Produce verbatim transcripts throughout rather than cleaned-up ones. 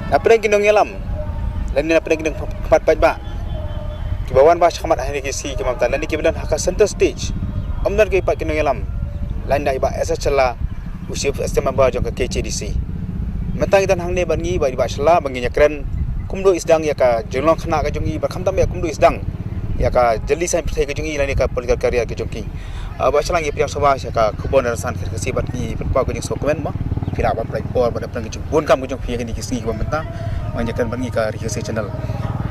Na pdeng ki nongïalam lane na pdeng ki nongkhmat paidbah kiba wan ba shakhmat ha kine ki sngi ki mynta lane kiba don ha ka center stage, ym don ki pat ki nongïalam lane i Bah S H Shylla, u Chief Executive Member jong ka K H A D C. Mynta ngi don hangne bad ngi, Bah, Bah Shylla, ba ngin ïakren kumno i sdang ïa ka jinglong khynnah ka jong i, bad khamtam ïa kumno i sdang ïa ka jylliew saiñ pyrthei ka jong i lane ka political career ka jong ki. Ah, Bah Shylla, ngi pdiang sngewbha sha ka Khubor Narasan Kyrkhu bad ngi pynpaw ka jingsngewkmen mo. Phi la ban pynlait por bad pynlait ka jingbun kam ka jong phi ha kine ki sngi kiba mynta. Ban ïakren bad ngi ka Ri Khasi Channel.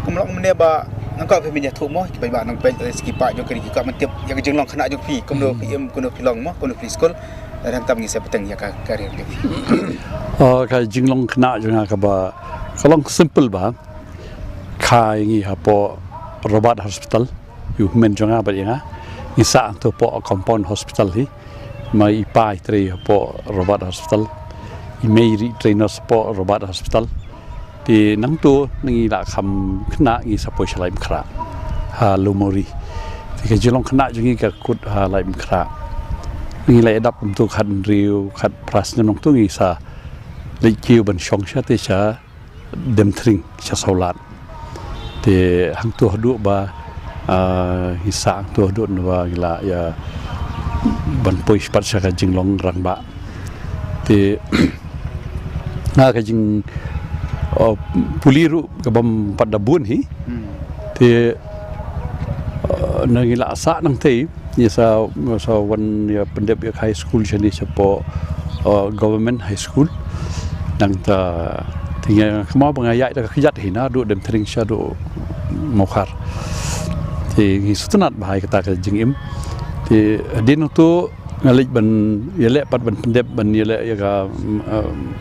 Kumno mynne ba nangta phi mynta thuh mo, kiba ba nang peit ki paidbah jong ka ri ki kwah ban tip ïa ka jinglong khynnah jong phi, kumno phi im, kumno phi long mo, kumno phi skul. Nangta ngi sa bteng ïa ka career jong phi. Oh, ka jinglong khynnah jong nga kaba ka long simple ba, kha ïa ngi hapoh Robert Hospital, ïa u hynmen jong nga bad ïa nga. Ngi sah hangto hapoh Compound Hospital hi. Ma i pa i trei hapoh Robert Hospital. I mei i trei nurse hapoh Robert Hospital. Te nangto ngi la kham khynnah ngi sa poi sha Laitumkhrah ha Lowmawri. Te ka jinglong khynnah jong ngi ka kut ha Laitumkhrah. Ngi la ïadap kumto khathynriew khatphra snem nangto ngi sa leit kiew ban shong sha te sha Demthring sha Sawlad. Te hangto haduh ba, ah, ngi sah hangto haduh ba ngi la ïa ban poi pat sha ka jinglong rangbah. Te nga ka jing, oh, pule ruh ka bym pat da bun hi. Hmm. Te, ah, na ngi la sah nangtei, ngi sa, ngi sa wan ïa pyndep ïa ka high school shane shapoh, uh, government high school. Nangta te nga kynmaw ba nga ïaid da ka kjat hi naduh Demthring shaduh Mawkhar. Te ngi sngewtynnat bha ïa kata ka jingim. Te hadien nangto nga leit ban ïaleh pat ban pyndep ban ïaleh ïa ka, um,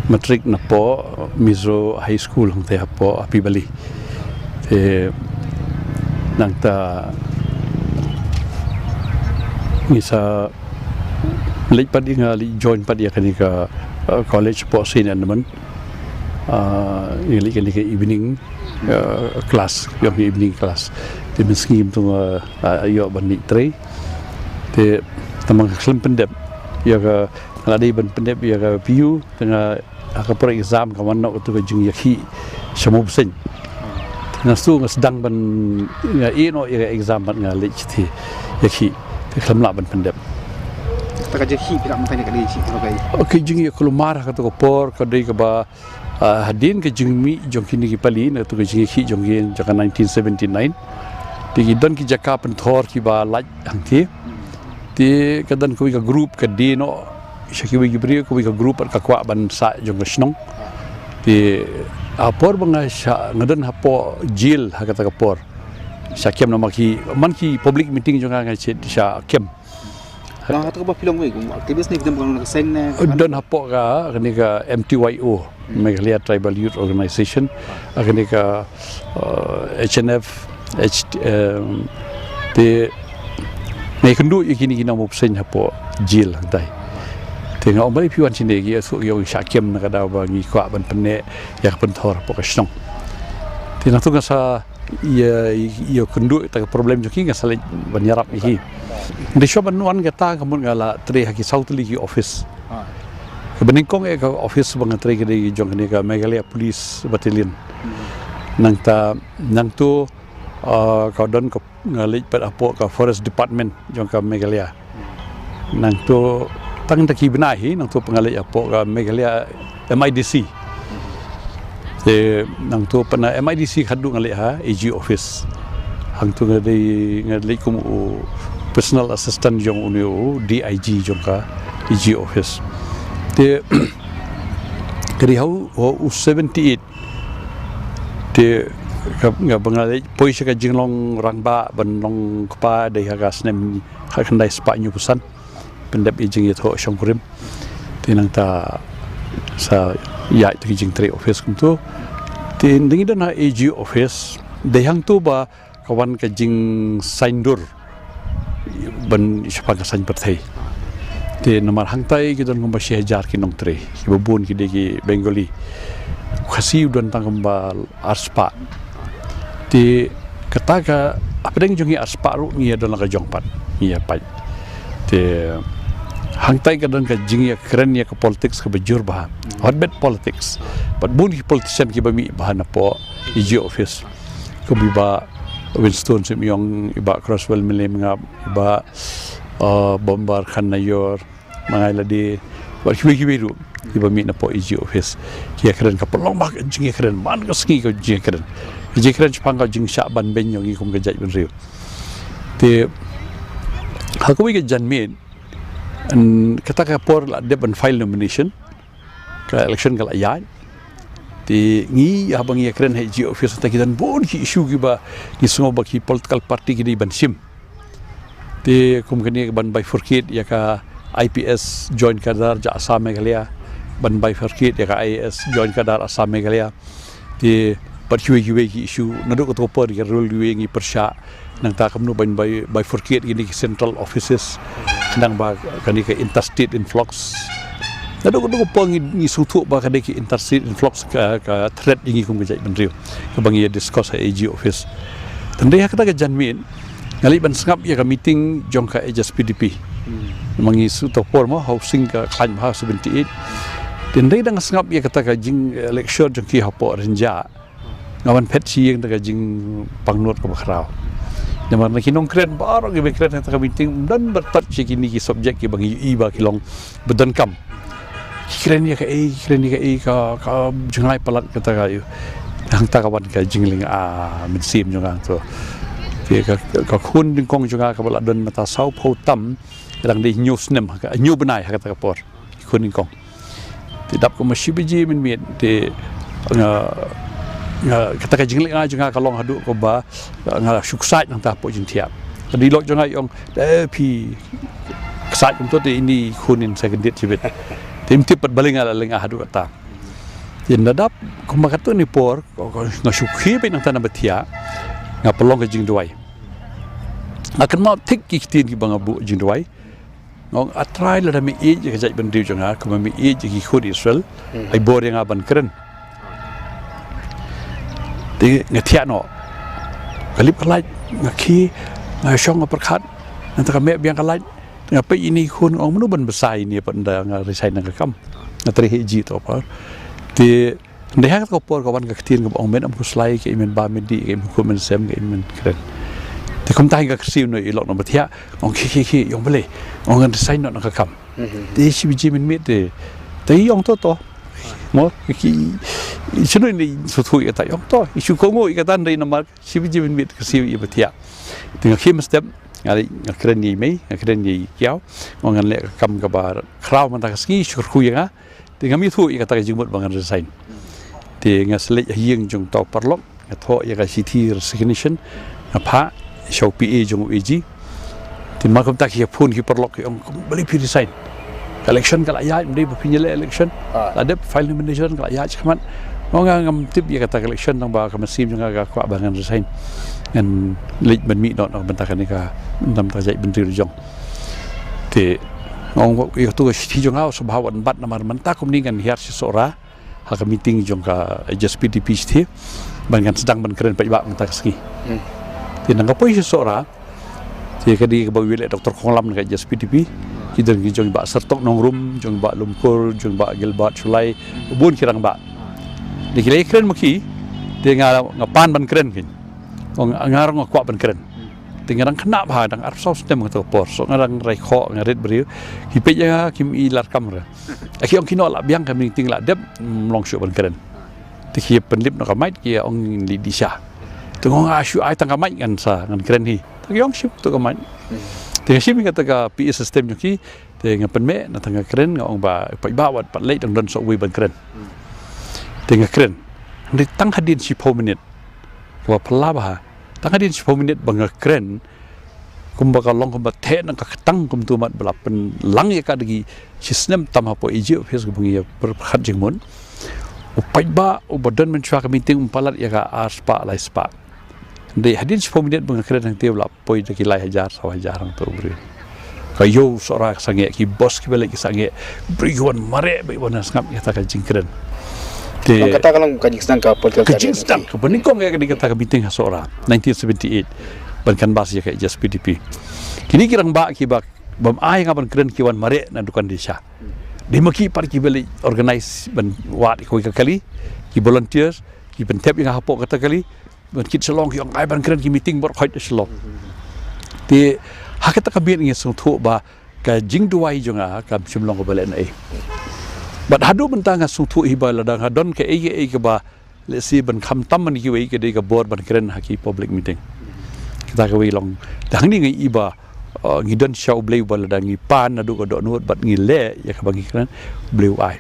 matric napoh Misro High School hangtei hapoh Happy Valley. Te nangta ngi sa leit pat ïa nga leit join pat ïa kane ka, uh, college hapoh Saint Edmund. Uh, ngi leit kane ka evening, uh, class, ïa ka evening class. Te mynsngi kumto nga, uh, ïoh ban leit trei. Te tang ba nga khlem pyndep ïa ka, nga la dei ban pyndep ïa ka P U, te nga ha ka por exam ka wan noh kato ka jingïakhih sha Mawbseiñ. Nga sngew nga sdang ban ïa ïeh noh ïa ka exam bad nga leit shithi ïakhih. Te khlem lah ban pyndep. Kata ka jingïakhih phi lah mynta ne ka dei shi ka dei. Okay, jingïakhih kulmar ha kato ka por ka dei kaba, ah, hadien ka jingmih jong kine ki pali na kato ka jingïakhih jong ki jong ka nineteen seventy-nine. Te ki don ki jaka pynthor kiba lait hangtei. Te ka don kawei ka group ka die noh sha kiwei ki briew, kawei ka group pat ka kwah ban sah jong ka shnong. Te ha por ba nga sha, nga don hapoh jail ha kata ka por. Sha kem namar ki, man ki public meeting jong nga nga shet sha kem. Nga kata ka ba phi long wei kum activist ne phi don ka seng ne? Don hapoh ka, kane ka M T Y O. Meghalaya Tribal Youth Organization, ah, kane ka, uh, H N F, H, um, te nga ïakynduh ïa kine ki nongmihkhmat hapoh jail hangtai. Te nga ong balei phi wan shane, ki ïathuh ki ong sha kem na ka daw ba ngi kwah ban pynneh ïa ka pynthor hapoh ka shnong. Te nangta nga sa ïa, ïa, ïakynduh ïa ka problem jong ki, nga sa leit ban ïarap ïa ki. Hynrei shuwa ban wan kata ka mut nga la trei ha ki saw tylli ki office. Ah. Kaba nyngkong eh ka office ba nga trei ka dei jong kane ka Meghalaya Police Battalion. Hmm. Nangta, nangto, ah, ka don ka nga leit pat hapoh ka Forest Department jong ka Meghalaya. Nangto tang da ki bnai hi, nangto pat nga leit hapoh ka Meghalaya M I D C. Te nangto pat na M I D C haduh nga leit ha A G office. Hangto nga dei, nga leit kum u personal assistant jong une u D I G jong ka A G office. Te ka dei ha u, ha u seventy-eight. Te ka, nga ba nga leit poi sha ka jinglong rangbah ban long kpa dei ha ka snem khatkhyndai spah hynñiewphew san. Pyndep ïa ka jingïathoh shongkurim. Te nangta sa ïaid ïa ka jingtrei office kumto. Te ngi don ha A G office, dei hangto ba ka wan ka jingsaindur ban shaphang ka saiñ pyrthei. Te namar hangtai ki don kumba shi hajar ki nongtrei, kiba bun ki dei ki Bengali. Khasi u don tang kumba arspah. Te kata ka hapdeng jong ngi arspah ruh ngi ïa don la ka jong pat, ngi ïa pait. Te Hangtai ka don ka jingïakren ïa ka politics kaba jur bha. Hotbed politics. Bad bun ki politician kiba mih bha napoh AG office. Kum i Bah Winston Symyong, i Bah Crosswell Mylliemngap, i Bah, uh, Bombar Khan Nayor, ma nga lade, bad kiwei kiwei ruh kiba mih napoh AG office. Ki ïakren, ka pynlong bha ka jingïakren, man ka sngi ka jingïakren. Ka jingïakren shaphang ka jingshah ban beiñ jong ngi kum ka jaitbynriew. Te ha kawei ka janmiet, kata ka por la dep ban file nomination, ka election ka la ïaid. Te ngi, haba ngi ïakren ha AG office, te ki don bun ki issue kiba ngi sngew ba ki political party ki dei ban shim. Te kum kane ka ban bifurcate ïa ka IPS joint cadre jong Assam Meghalaya, ban bifurcate ïa ka IAS joint cadre Assam Meghalaya. Te bad kiwei kiwei ki issue, naduh kato ka por ïa ka Railway ngi pyrshah, nangta kumno ban bi-, bifurcate ïa kine ki central offices, nangta ba kane ka interstate influx. Naduh kato ka por ngi, ngi sngewthuh ba kane ka interstate influx ka, ka threat ïa ngi kum ka jaitbynriew, kaba ngi ïa discuss ha AG office. Te hynrei ha kata ka janmiet, nga leit ban sngap ïa ka meeting jong ka HSPDP. Ma ngi shu tang por mo, housing ka khlaiñ bha seventy-eight. Te hynrei da nga sngap ïa kata ka jinglecture jong ki hapoh Rynjah, nga wan phet sha ïing da ka jingpangnud kaba khraw. Namar na ki nongkren baroh kiba kren ha kata ka meeting, ym don ba touch ïa kine ki subject kiba ngi ïohi ba ki long ba donkam. Ki kren ïa kaei, ki kren ïa kaei, ka, ka jngai palat kata ka ïoh. Hangta ka wan ka jinglynga mynsiem jong nga to. Te ka, ka khun nyngkong jong nga kaba la don mynta saw phew tam, ka dang dei hynñiew snem, ka hynñiew bnai ha kata ka por. Ki khun nyngkong. Te dap kumba shi baje mynmiet, te nga, nga, kata ka jinglynga jong nga ka long haduh kumba nga shu ksaid nangta hapoh jingthiah. Ka dei lok jong nga i ong, eh, phi ksaid kumto te ini khun in sa kyndit shibit. Te ym tip pat balei nga la lynga haduh katta. Te ynda dap kumba katto katne por, ko, ko, nga shu khie beit nangta na ba thiah, nga pynlong ka jingduwai. Nga kynmaw thik ki ktien kiba nga buh jingduwai. Nga ong, A Trai, lada me ïeit ïa ka jaitbynriew jong nga, kumba me ïeit ïa ki khun Israel, ai bor ïa nga ban kren. Te nga thiah noh. Ka lip ka lait, nga khie, nga shong nga pyrkhat, nangta ka meh biang ka lait, nga peit ïa ine i khun, ong mano ban bsa ïa ine pat ynda nga resign na ka kam. Nga trei ha AG to por. Te hynda ha kata ka por ka wan ka ktien kaba ong, men ym khuslai, kaei men ba men dih, kaei men khuid men sem, kaei men kren. Te kumta hi nga kyrsiew noh ïa i lok na ba thiah, ong khie khie khie, ong balei, ong ngan resign noh na ka kam. Te shi baje mynmiet te, te i ong to to. Mo, ki, shano ine i sngewthuh ïa kata, i ong to, i shu kohnguh ïa kata hynrei namar shi baje mynmiet kyrsiew ïa ba thiah. Te nga khie mynstep, nga leit nga kren ïa i mei, nga kren ïa i kiaw, ong ngan leh ka kam kaba khraw mynta ka sngi, shu kyrkhu ïa nga. Te ngam ïathuh ïa kata ka jingmut ba ngan resign. Te nga sa leit ha ïing jong uta u paralok, nga thoh ïa ka shithi resignation, nga phah sha u PA jong u AG. Te mar kumta ki ïa phone ki paralok ki ong, balei phi resign? Ka election ka la ïaid, ym dei ba phin ïaleh election. La dep file nomination ka la ïaid shakhmat. Nga ong nga ngam tip ïa kata ka election, tang ba ka mynsiem jong nga ka kwah ba ngan resign. Ngan leit ban mih noh na ka bynta kane ka, na ka bynta ka jaitbynriew la jong. Te nga ong ïa kato ka shithi jong nga u sa bha wan bat namar mynta kumne ngan hiar sha Sohra ha ka meeting jong ka HSPDP shithi ban ngan sdang ban kren paidbah mynta ka sngi. Te nang ka poi sha Sohra, te ka dei kaba u ïaleh Doctor Khonglam na ka HSPDP, ki don ki jong i Bah Sertok Nongrum, jong i Bah Lumkur, jong i Bah Gilbert Shullai, bun ki rangbah. Te ki la ïakren ma ki, te nga, nga pan ban kren kein. Ong nga ruh nga kwah ban kren. Te nga dang khynnah bha, dang arphew saw snem ha kato ka por. So nga dang rai khoh, nga rit briew. Ki peit ïa nga kim i larkam re. Ki ong kino la biang ka meeting la dep, ym long shuh ban kren. Te ki pynlip noh ka mic, ki ong leit dih sha. Te nga ong nga shu ai tang ka mic ngan sa, ngan kren hi. Te ki ong shim to ka mic. Te nga shim ïa kata ka PA system jong ki, te nga pynmih, nangta nga kren, nga ong ba paidbah wat pat leit, dang don sa uwei ban kren. Te nga kren. Hynrei tang hadien shiphew minit. Kaba phylla bha. Tang hadien shiphew minit ba nga kren, kumba ka long kumba theh na ka ktang kumto mat ba la pynlang ïa ka da ki shisnem tam hapoh AG office kaba ngi ïa pyrkhat jingmut. U paidbah uba don mynshuwa ka meeting um palat ïa ka ar spah lai spah. Hynrei hadien shiphew minit ba nga kren hangtei u la poi da ki lai hajar saw hajar hangto u briew. Ka ïew Sohra ka sangeh, ki bos kiba leit ki sangeh. Briew ki wan mareh beit ban sngap ïa kata ka jingkren. Te kata ka long ka jingsdang ka political, ka jingsdang kaba nyngkong ïa kane kata ka meeting ha Sohra nineteen seventy-eight ban canvass ïa ka HSPDP. Kine ki rangbah kiba Bym ai nga ban kren ki wan mareh na dukan dei sha. Dei ma ki pat kiba leit organize ban wad ïa kawei ka kali, ki volunteers, ki pynthep ïa nga hapoh kata kali, ban kit shalong ki ong ai ban kren ki meeting bor khoit shalong. Te ha kata ka miet ngi sngewthuh ba ka jingduwai jong nga kam shym long kaba leh na ei. Bad haduh mynta nga sngewthuh hi ba lada nga don kaei kaei kaba lehse ban kham tam man kiwei ka dei ka bor ban kren ha ki public meeting. Kata kawei long. Te hangne nga i ba, uh, ngi don sha U Blei uba lada ngi pan naduh ka dohnud bad ngi leh ïa kaba ngi kren, U Blei u ai.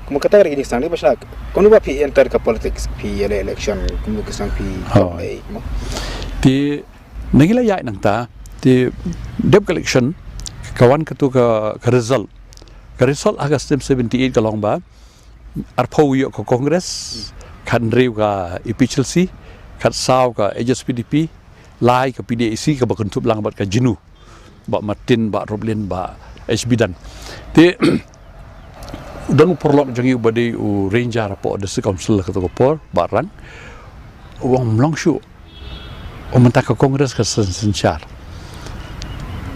Kumno kata ka dei ka jingsneng dei ba shlak. Kumno ba phi enter ka politics, phi ïaleh election, kumno ka sneng phi Oh. Kumno? Te na ngi la ïaid nangta, te dep ka election ka wan katu ka, ka result. Ka result ha ka snem seventy eight ka long ba arphew ïoh ka Congress, khathynriew ka A P H L C, khatsaw ka H S P D P, lai ka P D I C kaba kynthup lang bad ka JNU, Bah Martin, Bah Roblin, Bah H B Dan. Te u don u paralok jong ngi uba dei u ranger hapoh District Council ha kato ka por, Bah Rang, u ong ym long shuh. U ong mynta ka Congress ka syn-, synshar.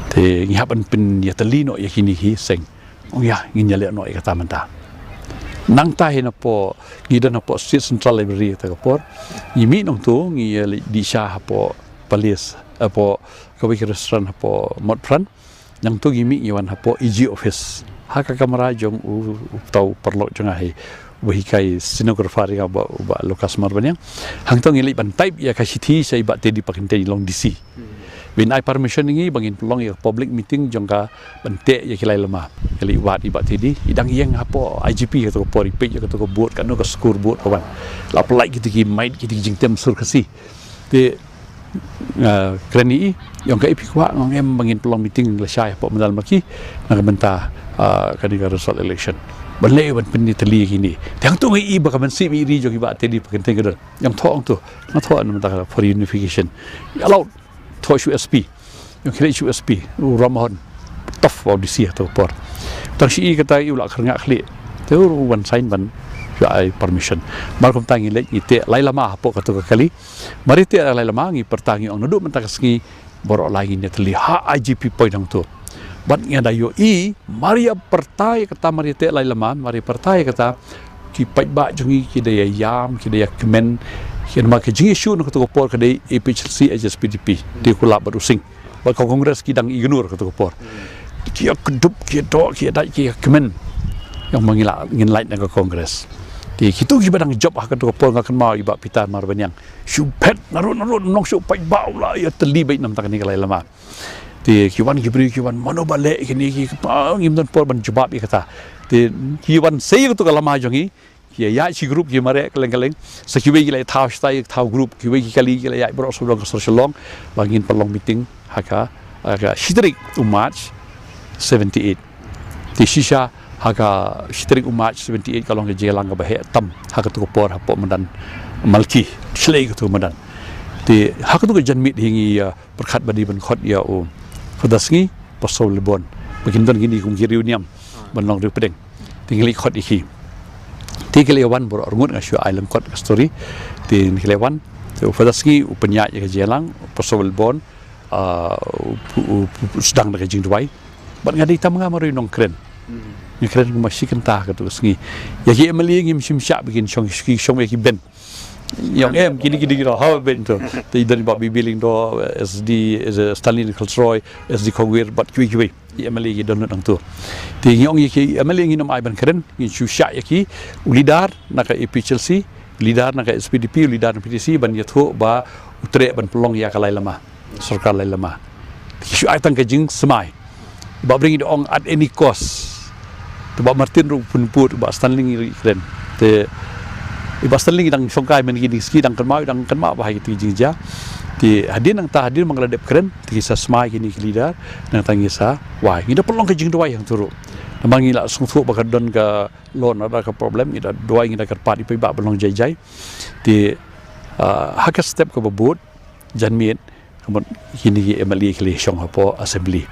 Te ngi hap ban pynïatylli noh ïa kine ki seng. Ong ïa, ngin ïaleh noh ïa kata mynta. Nangta hi napoh, ngi don hapoh State Central Library kata ka por. Ngi mih nangto, ngi ïaleit dih sha hapoh palace, hapoh kawei ka restaurant hapoh Motphran. Nangto ngi mih ngi wan hapoh A G office. Ha ka kamra jong u, uta u paralok jong nga hi, uba hikai stenographer ïa nga, Bah, Bah Lucas Marbaniang. Hangto ngi leit ban type ïa ka shithi sha i Bah Teddy Pakyntein, long D C. Ba in ai permission ïa ngi ba ngin pynlong ïa ka public meeting jong ka ban teh ïa ki lai lama. Ngi leit wad i Bah Teddy, i dang ïeng hapoh I G P kato ka por, i peit ïa kato ka board, kano ka score board ka wan. La pyllait kito ki mike, kito ki jingtem sur Khasi. Te, ah, kren ïa i, i ong kaei phi kwah, nga ong em ba ngin pynlong meeting lashai hapoh Myndal Maki na ka bynta, ah, kane ka result election. Ban leh ban pynïatylli ïa kine. Te hangto nga i ba ka mynsiem ïa i ri jong i Bah Teddy Pakyntein ka don. I ong thoh hangto, nga thoh na ka bynta for unification. Ïa allowed. Thoh sha u S P. Ïa khlieh sha u S P, u Rammohon. Tough ba u D C ha kato ka por. Tang shi i kata i u la kyrngah khlieh. Te u wan sign ban shu ai permission. Mar kumta ngi leit ngi teh lai lama hapoh kato ka kali. Mar ïa teh lai lama ngi pyrta ngi ong naduh mynta ka sngi baroh lai ngin ïatylli ha I G P point hangto. Bad ngi da ïohi mar ïa pyrta ïa kata, mar ïa teh lai lama, mar ïa pyrta ïa kata, ki paidbah jong ngi ki da ïa ïam, ki da ïa kmen, ki namar ka jingïashoh na kato ka por ka dei A P H L C, H S P D P, te kular bad u Singh. Bad ka Congress ki dang ignore kato ka por. Ki ïa kdup, ki ïa doh, ki ïa dait, ki ïa kmen. Ïa ma ngi la, ngin lait na ka Congress. Te kito kiba dang jop ha kato ka por nga kynmaw i Bah Peter Marbaniang. Shu phet, naduh, naduh, nong shu paidbah u la ïatylli beit na ka bynta kane ka lai lama. Te ki wan ki briew ki wan mano ba leh kine ki, pa, ngim don por ban jubab ïa kata. Te ki wan sei kato ka lama jong ngi, ki ïaid shi group ki mareh kylleng kylleng. Sa kiwei ki la thaw shatai, thaw group, kiwei ki kali ki la ïaid baroh sawdong ka sor Shillong ba ngin pynlong meeting ha ka, ha ka shi tarik u March seventy eight. Te shisha ha ka shi tarik u March seventy eight ka long ka jingïalang kaba heh tam ha kato ka por hapoh madan Malki, shlei kato ka madan. Te ha kato ka janmiet hi ngi, uh, pyrkhat ba dei ban khot ïa u Father Sngi, Pastor Lebon. Ba kin don kine kum ki riewniam ban long riewpdeng. Te ngi leit khot ïa ki. Te ki la wan baroh arngut, nga shu ai lyngkot ka story. Te ngi la wan, te u Father Sngi u pynïaid ïa ka jingïalang, Pastor Lebon, ah, u, u, u, u sdang da ka jingduwai. Bad nga dei tang ma nga marwei nongkren. Nga kren kumba shi kynta kato ka sngi. Ïa ki M L A ngim shym shah ba kin shong, ki shong ïa ki bench. Ïa ong em, kine, kine, kine, ha bench to. Te i don i Bah B B Lyngdoh, S D, eh, Stanley Nichols Roy, S D Kongwir, bad kiwei kiwei. Ki M L A ki don lut hangto. Te ngi ong ïa ki M L A ngin ym ai ban kren, ngin shu shah ïa ki, u leader na ka A P H L C, u leader na ka S P D P, u leader na P D C, ban ïathuh ba u treh ban pynlong ïa ka lai lama. Sorkar lai lama. Te ki shu ai tang ka jingsmai. Bah Bring i da ong at any cost. Te Bah Martin ruh pynbud, Bah Stanley ngi ruh kren. Te i Bah Stanley ngi dang shongkai mynne ki sngi, dang kynmaw, dang kynmaw ba ha kito ki jingjia. Te hadien nangta, hadien ba ngi la dep kren, te ki sa smai kine ki leader, nangta ngi sa wai. Ngi da pynlong ka jingduwai hangto ruh. Namar ngi la sngewthuh ba ka don ka law and order ka problem, ngi da duwai, ngi da kyrpad ïa u paidbah ban long jai jai. Te, ah, ha ka step kaba bud, janmiet, ka mut kine ki M L A ki la shong hapoh assembly.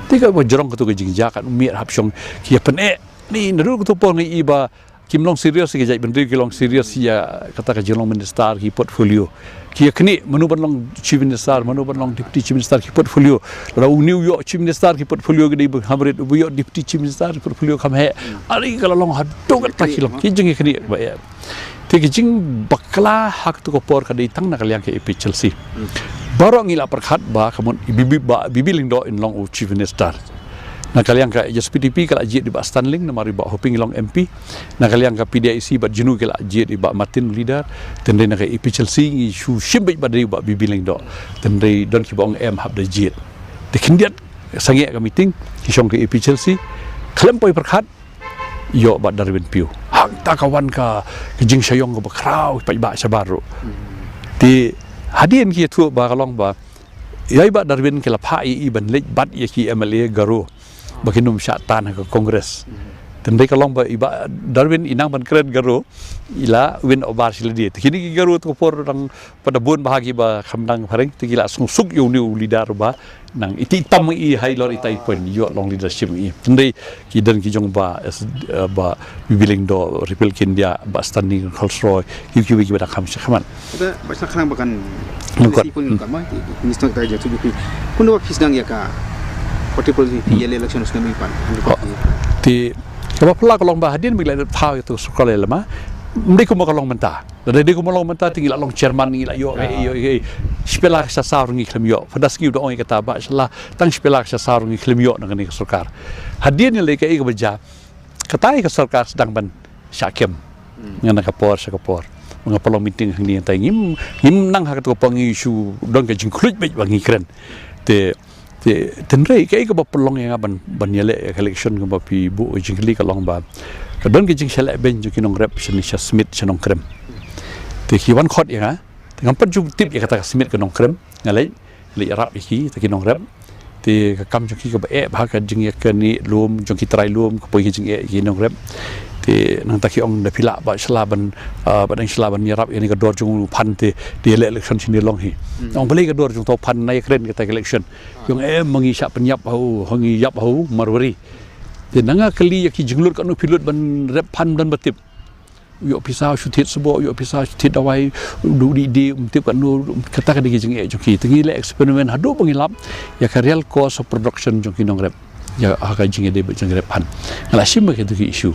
Te kaba jrong kato ka jingjia, kan ym miet hap shong ki ïa pyneh. Ni naduh kato por ngi i ba kim long serious ki jait bynriew, ki long serious ïa kata ka jinglong minister ki portfolio. Ki ïa kane mano ban long chief minister, mano ban long deputy chief minister ki portfolio. Lada u New York chief minister ki portfolio ki dei ba kham rit, u New York deputy chief minister ki portfolio kham heh. Ari ka la long haduh katta ki long ki jingïa kane ba ïa. Te ki jingbakla ha katu ka por ka dei tang na ka liang ka A P H L C. Baroh ngi la pyrkhat ba ka mon B B, ba B B Lyngdoh in long u chief minister. Na ka liang ka H S P D P ka la jied i Bah Stanling, namar i Bah Hoping i long M P. Na ka liang ka P D I C bad JNU ka la jied i Bah Martin leader. Tynrai na ka A P H L C ngi shu shim beit ba dei Bah B B Lyngdoh. Tynrai don kiba ong em hap da jied. Te khyndiat sangeh ka meeting ki shong ka A P H L C. Khlem poi pyrkhat ïoh Bah Darwin Piew. Hangta ka wan ka, ka jingshah ïong kaba khraw pat ba shabar ruh. Te hadien ki ïathuh ba ka long ba ïa i Bah Darwin ki la phah ïa i ban leit bat ïa ki M L A Garo ba kin ym shah tan ha ka Congress. Tynrai ka long ba i Bah Darwin i nang ban kren Garo i la win over shi lade. Te kine ki Garo tu ka por dang pat da bun bha kiba kham dang phareng, te ki la suk suk ïa une u leader ba nang iti tam i hai lor itai pon ïoh long leadership i. Tynrai ki don ki jong ba, eh, ba B B Lyngdoh, Ripple Kindia, Bah Stanley Kholsroy, ki ki ki ba dang kham sha khmat. Kata ba sa khnang ba kan Nangkot. Si pun ka ma, ki, ki, minister ka jatuh dupi. Kun da ba phi sdang ïa ka party politics phi ïa le election sdang mi pan. Ti kaba pla ka long ba hadien ba la thaw ïa tu sorkar lama. Mdei kumba ka long mynta. Da dei kumba long mynta te ngi la long chairman ngi la ïoh, eh, ïoh, eh, shipela ka sha saw ngi khlem ïoh. Pyndas ngi u da ong ïa kata ba shala tang shipela ka sha saw ngi khlem ïoh na kane ka sorkar. Hadien ïa le ka ïa ka ba ja. Kata ïa ka sorkar sdang ban shah kem. Ngan na ka por sha ka por. Nga pynlong meeting hangne tai ngim, ngim nang ha katu ka por ngi shu don ka jingkhluit beit ba ngi kren. Te, te, tynrai kaei kaba pynlong ïa nga ban, ban ïaleh ïa ka election kaba phi buh jingkylli ka long ba ka don ka jingshaleh beiñ jong ki nongrep shane sha Smit sha Nongkrem. Te ki wan khot ïa nga. Te ngam pat ju tip ïa kata ka Smit ka Nongkrem. Nga leit, leit ïarap ïa ki, te ki nongrep. Te ka kam jong ki kaba eh bha ka jingeh kane lum, jong ki trai lum, ka poi ka jingeh ki nongrep. Te nangta ki ong da phi lah ba shala ban, ah, ba dang shala ban ïarap ïa kane ka dor jong u phan te, te ïaleh election shane long hi. Ong balei ka dor jong uta u phan nai kren kata ka election. Ki ong em ma ngi shah pynïap ha u, ha ngi ïap ha u Marwari. Te nang nga kylli ïa ki jinglut katno phi lut ban rep phan don ba tip. U ïoh pisa shu thied sboh, u ïoh pisa shu thied dawai, u dei, dei, um tip katno, kata ka dei ka jingeh jong ki. Te ngi leh experiment haduh ba ngi lap ïa ka real cost of production jong ki nongrep. Ïa ha ka jingeh dei ba jingeh phan. Nga la shim ba kito ki issue.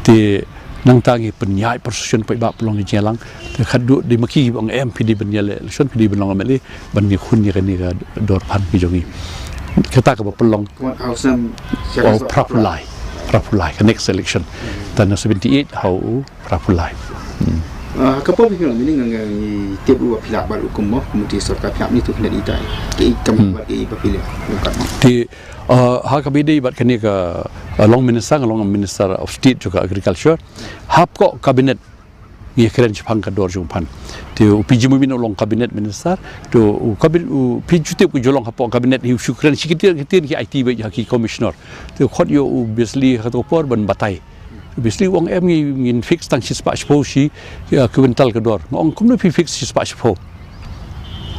Te nangta ngi pynïaid procession paidbah pynlong ka jingïalang. Te khatduh dei ma ki ba ong em phi dei ban ïaleh election, phi dei ban long M L A, ban ïakhun ïa kane ka dor phan ki jong ngi. Kata kaba pynlong. Ka wan ka hausnam, oh, phra phew lai. Phra phew lai ka next election. Te na seventy eight ha u phra phew lai. Hmm. Ah, ka por phi pynlong meeting nga ngi tip ruh ba phi lah bat u kum mo, kumta sorkar phi hap ni tu kena itai. Ki kam bat ki ba phi leh. Te, ah, ha kaba ïadei bad kane ka, ah, long minister, nga long Minister of State jong ka Agriculture. Hap ko cabinet ngi kren shaphang ka dor jong phan. Te u P G Mobin u long cabinet minister, te u cabinet u P G Tip u ju long hapoh cabinet hi u shu kren shi ktien ktien ki aiti bad ha ki commissioner. Te u khot ïa u Bisley ha kato por ban batai. U Bisley u ong em ngi ngin fix tang shispah shiphew shi, ïa, kwintal ka dor. Nga ong kumno phi fix shispah shiphew.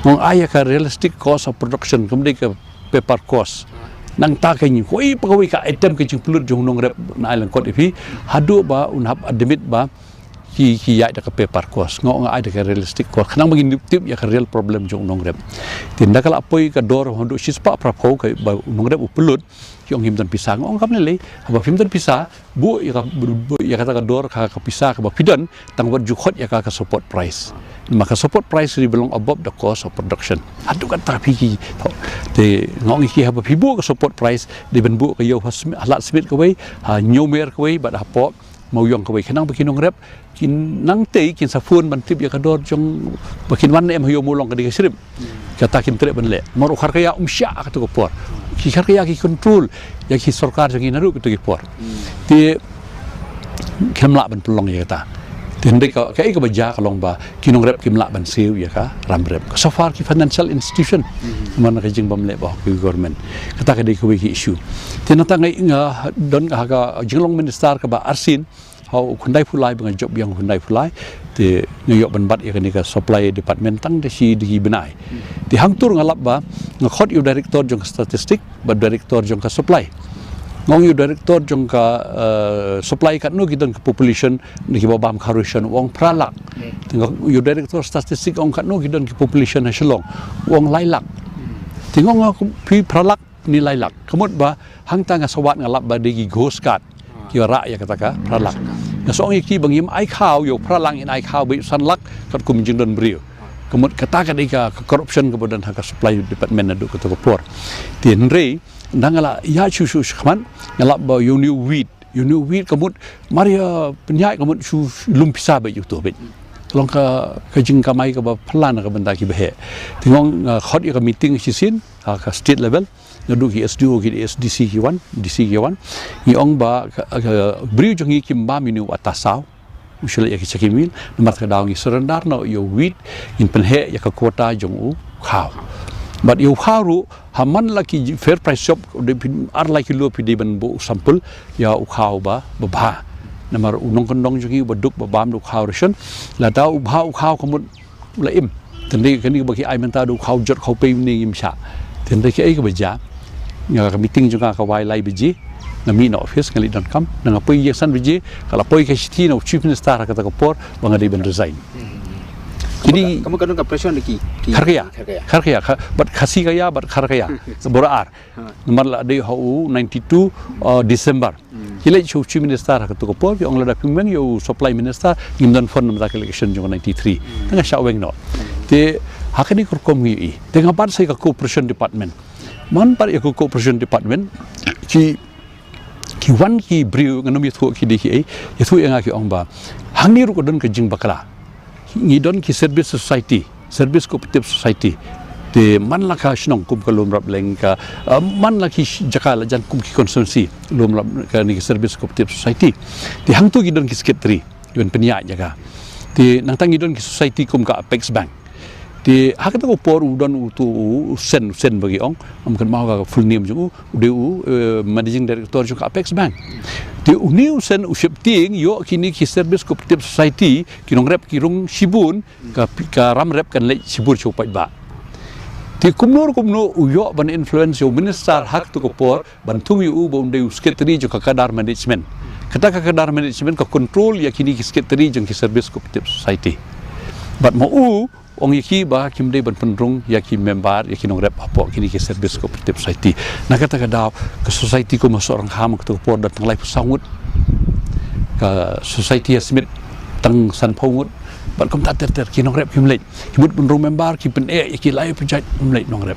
Nga ong ai ïa ka realistic cost of production, kam dei ka paper cost. Nangta ka ngi koi pa kawei ka item ka jingpynlut jong u nongrep na ai lyngkot ïa phi. Haduh ba un hap admit ba ki, ki ïaid da ka paper cost. Nga ong ai da ka realistic cost. Khnang ba ngin tip ïa ka real problem jong u nongrep. Te ynda ka la poi ka dor haduh shispah phra phew ka ba u nongrep u pynlut, ki ong ngim don pisa. Nga ong kam lei lei. Haba phim don pisa, buh ïa ka, buh ïa kata ka dor ka, ka pisa kaba phi don, tang wat ju khot ïa ka, ka support price. Ma ka support price dei ban long above the cost of production. Haduh katta phi ki. Te nga ong ïa ki haba phi buh ka support price, dei ban buh ka ïa u ha Smit, ha Lad Smit kawei, ha Hynñiewmer kawei, bad hapoh Mawïong kawei, khnang ba ki nongrep kin nang tei kin sa phone ban tip ïa ka dor jong ba kin wan em ha ïa u Mawlong ka dei ka shrimp. Kata kim treh ban leh. Mar u Kharkaya um shah ha kato ka por. Ki Kharkaya ki control ïa ki sorkar jong ki naduh kato ki por. Te kim lah ban pynlong ïa kata. Te hynrei ka, kaei kaba jia ka long ba ki nongrep kim lah ban siew ïa ka ram rep. Ka so far ki financial institution. Namar ka jingbym leh ba hok ki government. Kata ka dei kawei ki issue. Te nangta nga, nga don ha ka jinglong minister kaba arsien. Ha u khyndai phew lai ba nga jop biang u khyndai phew lai. Te nga ïoh ban bat ïa kane ka supply department tang da shi digi bnai. Te hangto nga lap ba nga khot ïa u director jong ka statistic bad director jong ka supply. Nga ong ïa u director jong ka, eh, supply katno ki don ki population na kiba bam kha ration, u ong phra lak. Te nga ong ïa u director statistic, ong katno ki don ki population ha Shillong, u ong lai lak. Te nga ong ïa phi phra lak ne lai lak. Ka mut ba hangta nga sa wad, nga lap ba dei ki ghost card kiba rah ïa kata ka phra lak. Nga sa ong ïa ki ba ngim ai khaw ïa u phra lak, ngin ai khaw beit u san lak katkum jingdon briew. Ka mut kata ka dei ka, ka corruption kaba don ha ka supply department naduh kato ka por. Te hynrei nda nga la ïa shu shu shakhmat, nga lap ba ïa une u wheat, ïa une u wheat ka mut mar ïa pynïaid ka mut shu lum pisa beit ïa uto beit. Ka long ka, ka jingkamai kaba phylla na ka bynta kiba heh. Te nga ong, ah, khot ïa ka meeting shisien ha ka state level, naduh ki S D O, ki S D C ki wan, D C ki wan. Ngi ong ba ka, ka briew jong ngi kim bam ïa une u atta saw, u shu leh ïa ki chakhmat, namar kata ka daw ngi surrender noh ïa u wheat, ngin pynheh ïa ka quota jong u khaw. Bad ïa u khaw ruh, ha man la ki fair price shop, u dei phi ar lai kilo phi dei ban buh u sample ïa u khaw ba, ba bha. Namar u nongkyndong jong ngi uba duk ba bam da u khaw ration, lada u bha u khaw ka mut u la im. Te hynrei kane ba ki ai mynta da u khaw jot khaw pei une ngim shah. Te hynrei kaei kaba jia, nga, ka meeting jong nga ka wai lai baje, nga mih na office, nga leit donkam, nga poi ïa san baje, ka la poi ka shithi na u Chief Minister ha kata ka por ba nga dei ban resign. Kine ka mut ka don ka pressure na ki, ki Kharkaya. Kharkaya. Kharkaya, kha-, bad Khasi Kaya, bad Kharkaya. Bora ar. Namar la dei ha u ninety-two, uh, December. Ki leit sha u Chief Minister ha kato ka por, ki ong lada phim weng ïa u Supply Minister, ngim don fund namar ka election jong ninety-three. Te nga shah weng noh. Te ha kane ka rukom ngi ïohi. Te nga bat sa ïa ka Cooperation Department. Man bat ïa ka Cooperation Department, ki, ki wan ki briew, ngam ïathuh ki dei kiei, ïathuh ïa nga ki ong ba hangne ruh ka don ka jingbakla. Ngi don ki service society, service cooperative society. Te man la ka shnong kum ka Lumrap Leng ka, ah, man la ki sh-, jaka la jan kum ki constituency, Lumrap kane ki service cooperative society. Te hangto ngi don ki secretary, ngi ban pynïaid jaka. Te nangta ngi don ki society kum ka Apex Bank. Te ha kata ka por u don uto u, u Sen, u Sen ba ngi ong, ngam kynmaw ka full name jong u, u dei u, eh, managing director jong ka Apex Bank. Te une u Sen u sheptieng ïoh kine ki service cooperative society, ki nongrep ki rung shibun, ka, ka ram rep kan leit shibun sha u paidbah. Te kumno kumno u ïoh ban influence ïa u minister ha kato ka por ban thung ïa u ba un dei u secretary jong ka cadre management. Kata ka cadre management ka control ïa kine ki secretary jong ki service cooperative society. Bad ma u ong ïa ki ba kim dei ban pynrung ïa ki member, ïa ki nongrep hapoh kine ki service cooperative society. Na kata ka daw ka society kum ha Sohryngkham kato ka por don tang laiphew saw ngut. Ka society ha Smit tang sanphew ngut. Bad kumta ter ter ki nongrep kim leit. Ki mut pynrung member, ki pyneh ïa ki laiphew jait, kim leit nongrep.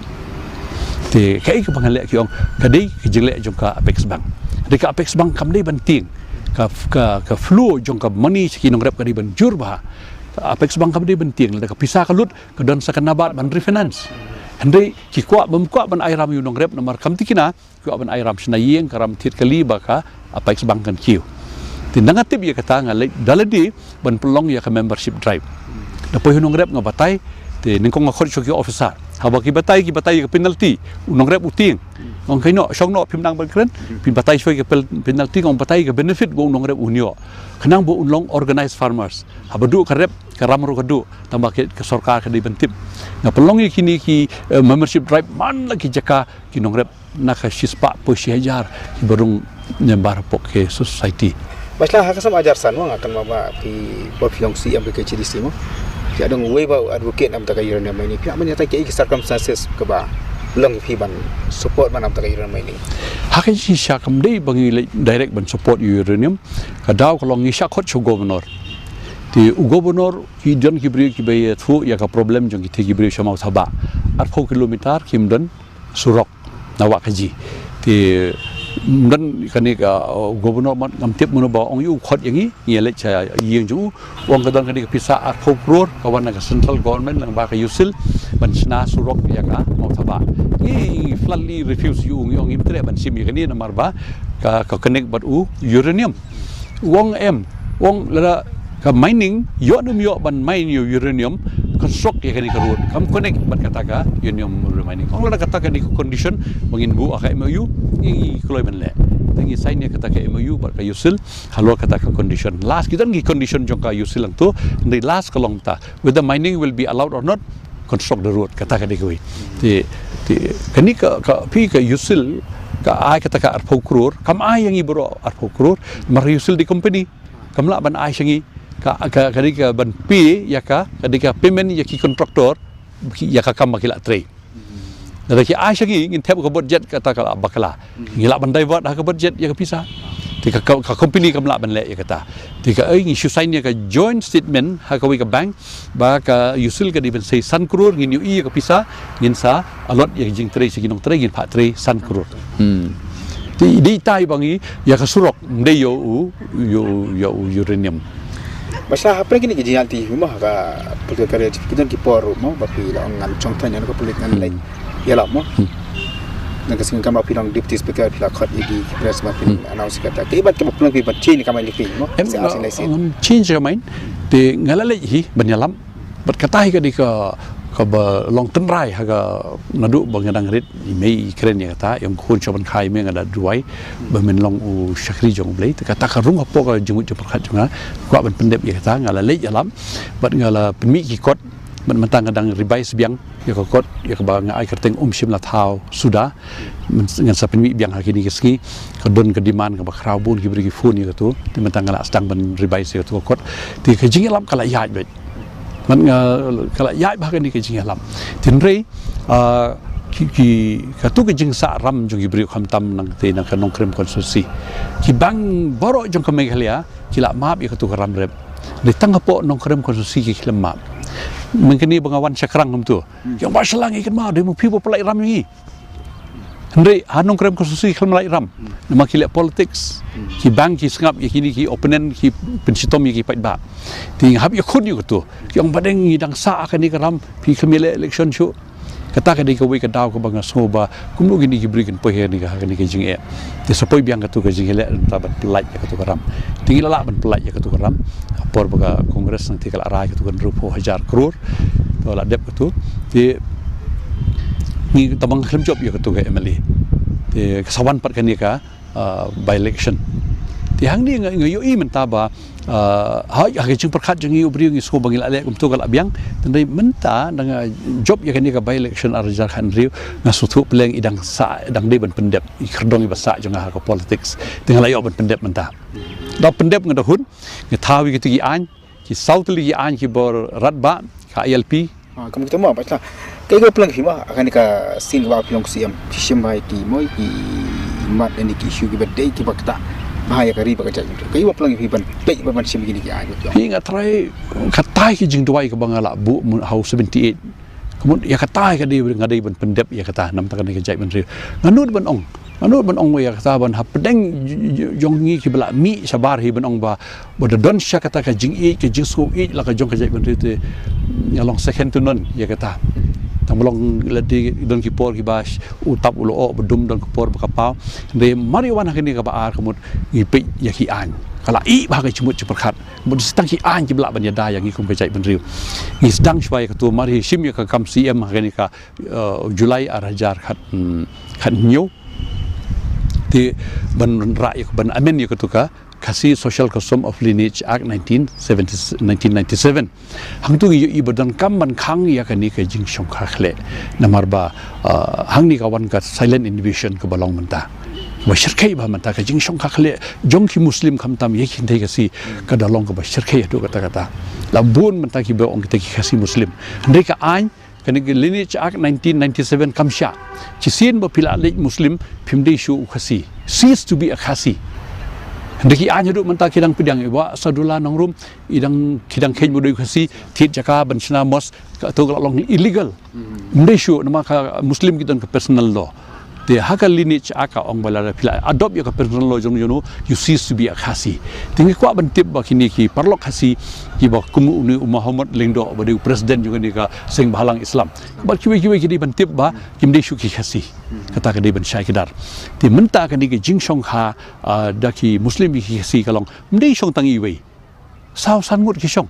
Te kaei kaba nga leh ki ong ka dei ka jingleh jong ka Apex Bank. Dei ka Apex Bank kam dei ban tieng. Ka, ka, ka flow jong ka money sha ki nongrep ka dei ban jur bha. Ka Apex Bank kam dei ban tieng, lada ka pisa ka lut, ka don sa ka NABARD ban refinance. Hynrei ki kwah bym kwah ban ai ram ïa u nongrep namar kam tikna, kwah ban ai ram shna ïing, ka ram thied kali ba ka Apex Bank kan kiew. Te nga tip ïa kata nga leit da lade ban pynlong ïa ka membership drive. Da poi u nongrep nga batai, te nyngkong nga khot shuh ki officer. Haba ki batai, ki batai ïa ka penalty, u nongrep u tieng. Nga ong kaei noh, shong noh phim nang ban kren, phin batai shuh ïa ka pel-, penalty, nga ong batai ïa ka benefit ba u nongrep un ïoh. Khnang ba un long organized farmers. Haba duh ka rep, ka ram ruh ka duh, tangba ka, ka sorkar ka dei ban tip. Nga pynlong ïa kine ki, eh, membership drive man la ki jaka ki nongrep na ka shispah phew shi hajar kiba rung member hapoh ka society. Ba sla ha ka snem ar hajar san, nga kynmaw ba phi, ba phi long C E M ka K H A D C mo. Phi dang wei ba advocate namar ka uranium mining. Phi ban ïathuh kaei ki circumstances kaba long phi ban support namar ka uranium mining. Ha ka jingshisha kam dei ba ngi leit direct ban support uranium. Ka daw ka long ngi shah khot sha u governor. Te u governor ki don ki briew kiba ïathuh ïa ka problem jong kite ki briew sha Mawthabah. Arphew kilometer kim don surok na Wahkaji. Te don kane ka, uh, governor mat ngam tip mano ba ong ïa u khot ïa ngi, ngi leit sha ïing jong u. Ong ka don kane ka pisa arphew klur ka wan na ka central government lyngba ka USIL ban shna surok ïa ka Mawthabah. Ngi flatly refuse ïa u, ngi ong ngim treh ban shim ïa kane namar ba ka, ka connect bad u uranium. U ong em, u ong lada ka mining ïoh ne ym ïoh ban mine ïa u uranium, construct ïa kane ka road. Kam connect bad kata ka uranium mining. Ong lada kata kane ka condition ba ngin buh ha ka M O U, ngi, ngi kloi ban leh. Te ngi sign ïa kata ka M O U bad ka USIL halor kata ka condition. Last ki don ki condition jong ka USIL hangto, hynrei last ka long ta whether mining will be allowed or not, construct the road, kata ka dei kawei. Te, te, kane ka, ka, phi ka USIL, ka ai kata ka arphew klur, kam ai ïa ngi baroh arphew klur, namar ïa u sil dei company. Kam lah ban ai sha ngi, ka, ka, ka dei ka ban pay ïa ka, ka dei ka payment ïa ki contractor, ki, ïa ka kam ba ki la trei. Lada ki ai sha ngi, ngin thep ka budget kata ka la bakla. Ngi lah ban divert ha ka budget ïa ka pisa. Te ka, ka, ka company kam lah ban leh ïa kata. Te ka, eh, ngi shu sign ïa ka joint statement ha kawei ka bank, ba ka u sil ka dei ban sei san klur, ngin ïohi ïa ka pisa, ngin sa allot ïa ka jingtrei sha ki nongtrei, ngin phah trei san klur. Hmm. Te dei tai ba ngi ïa ka surok, ym dei ïa u, ïa u, ïa u uranium. Ba sha hapdeng kine ki jingïaid lynti hi mo, ka political career, ki don ki por ruh mo, ba phi la ong ngan shong thaiñ ïa ka politics, ngan leit ïalap mo. Hmm. Ngan ka sngewkam ba phi long deputy speaker, phi la khot ïa ki press ba phin announce kata. Kaei ba ka ba pynlong phi ban change ka mind phi mo? Em, nga, nga change ka mind. Te nga la leit hi ban ïalap. Bad kata hi ka dei ka, kaba long tynrai ha ka naduh ba nga dang rit i mei i kren ïa kata, i ong khun sha ban kha i mei, nga da duwai ba men long u shakri jong U Blei. Te kata ka rung hapoh ka jingmut jingpyrkhat jong nga, kwah ban pyndep ïa kata, nga la leit ïalap bad nga la pynmih ki kot. Bad mynta nga dang revise biang ïa ka kot, ïa kaba nga ai kyrteng Um Shym La Thaw Suda. Ngan sa pynmih biang ha kine ki sngi. Ka don ka demand kaba khraw, bun ki briew ki phone ïa katu. Te mynta nga la sdang ban revise ïa katu ka kot. Te ka jingïalap ka la ïaid beit. Bad nga, ka la ïaid bha kane ka jingïalap. Te hynrei, ah, ki, ki, katu ka jingsah ram jong ki briew khamtam nangta na ka Nongkrem constituency. Ki bank baroh jong ka Meghalaya ki la map ïa katu ka ram rep. Dei tang hapoh Nongkrem constituency ki khlem map. Mynta kane ba nga wan sha Krang kumtu. Ki ong ba sha la ngi kynmaw, dei ma phi ba pynlait ram ïa ngi. Hynrei ha Nongkrem constituency ki khlem lait ram. Namar ki leh politics. Ki bank ki sngap ïa kine ki opponent, ki pynshitom ïa ki paidbah. Te nga hap ïakhun ïa katu. Ki ong ba dei ngi dang sah ha kane ka ram, phi khlem ïaleh election shuh. Kata ka dei kawei ka daw kaba nga sngew ba kumno kine ki briew kin poi ha kane ka, ha kane ka jingeh. Te sa poi biang katu ka jingeh leh, nangta ban pynlait ïa katu ka ram. Te ngi la lah ban pynlait ïa katu ka ram. Por ba ka Congress nangta ka la rai katu ka hynriewphew hajar klur. To la dep katu. Te ngi tang ba nga khlem jop ïa katu ka M L A. Te ka sa wan pat kane ka, ah, by election. Te hangne nga, nga ïohi mynta ba, ah, ha, ha ka jingpyrkhat jong ngi u briew ngi sngew ba ngi la leh kumtu ka la biang. Te hynrei mynta da nga jop ïa kane ka by election ar hajar khathynriew, nga sngewthuh pleng i dang sah, dang dei ban pyndep, i khyrdong iba sah jong nga ha ka politics. Te nga la ïoh ban pyndep mynta. Da pyndep nga da hun, nga thaw ïa kito ki aiñ, ki saw tylli ki aiñ kiba rat ba ka I L P. Ah, kum kita mo, ba ta. Kaei ba pynlong phi mo, ha kane ka sien kaba phi long C M, phi shim bha ïa ki mo, ki mat ïa ki issue kiba dei kiba ktah bha ïa ka ri bad ka jaitbynriew. Kaei ba pynlong phi ban peit bad ban shim ïa kine ki aiñ? Hi nga trai, katai ki jingduwai kaba nga la buh mynta ha u seventy eight. Ka mut ïa kata ka dei nga dei ban pyndep ïa kata, namar kane ka jaitbynriew. Nga nud ban ong, nga nud ban ong ïa kata ban hapdeng jong ngi kiba la mih shabar hi ban ong ba, ba da don sha kata ka jingïeit, ka jingsngew ïeit la ka jong ka jaitbynriew te nga long second to none ïa kata. Tang ba long lade don ki por kiba u tap u la oh ba dum, don ki por ba ka paw. Hynrei mar ïa wan ha kane kaba ar ka mut ngi peit ïa ki aiñ. Ka la ïeh bha ka jingmut jingpyrkhat. Bad sa tang ki aiñ kiba lah ban ïada ïa ngi kum ka jaitbynriew. Ngi sdang shuwa ïa katu, mar hi shim ïa ka kam C M ha kane ka, eh, July ar hajar khat, hmm, khathynñiew. Te ban rah ïa, ban amend ïa katu ka Khasi Social Custom of Lineage Act nineteen seventy, nineteen ninety-seven. Hangtu ngi ïohi ba donkam ban khang ïa kane ka jingshongkha khleh. Namar ba, ah, hangne ka wan ka silent invasion kaba long mynta. Ba shyrkhei ba mynta ka jingshongkha khleh jong ki Muslim khamtam ïa ki kynthei Khasi ka da long kaba shyrkhei haduh katta katta. La bun mynta kiba ong kita ki Khasi Muslim. Hynrei ka aiñ, kane ka Lineage Act nineteen ninety-seven kam shah. Shisien ba phi la leit Muslim, phim dei shuh u Khasi. Cease to be a Khasi. Hynrei ki aiñ haduh mynta ki dang pdiang, i Bah Sadullah Nongrum, i dang, ki dang kheiñ ba u dei u Khasi, thied jaka ban shna mosque, kato ka la long illegal. Ym dei shuh, namar ka Muslim ki don ka personal law. Te ha ka Lineage Act ka ong ba lada phi la adopt ïa ka personal law jong, jong u, you cease to be a Khasi. Te ngi kwah ban tip ba kine ki paralok Khasi kiba kum une u Muhammad Lyngdoh ba dei u president jong kane ka seng bhalang Islam, bad kiwei kiwei ki dei ban tip ba kim dei shuh ki Khasi. Kata ka dei ban shai kdar. Te mynta kane ka jingshongkha, ah, da ki Muslim ïa ki Khasi ka long, ym dei shong tang iwei. Saw san ngut ki shong.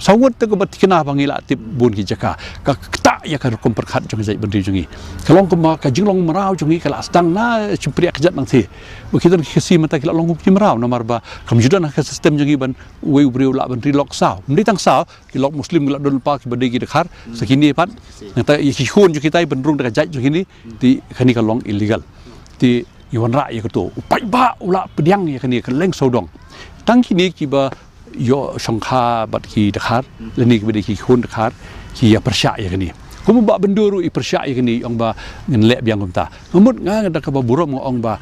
Saw ngut te kaba thikna ba ngi la tip bun ki jaka. Ka ktah ïa ka rukom pyrkhat jong ka jaitbynriew jong ngi. Ka long kumba ka jinglong mraw jong ngi ka la sdang na shympriah kjat nangta. Ba ki don ki Khasi mynta ki la long kum ki mraw namar ba kam ju don ha ka system jong ngi ban uwei u briew lah ban ri lok saw. Ym dei tang saw, ki lok Muslim ki la don lypa kiba dei ki dkhar. Sa kine pat. Nangta ïa ki khun jong kita ban rung da ka jait jong kine. Te kane ka long illegal. Te ngi wanrah ïa kato. U paidbah u la pdiang ïa kane ka leng sawdong. Tang kine kiba ïoh shongkha bad ki dkhar, lane kiba dei ki khun dkhar, ki ïa pyrshah ïa kane. Kumba Bah Byndur ruh i pyrshah ïa kane, ong ba ngin leh biang kumta. Nga mut nga da kaba burom nga ong ba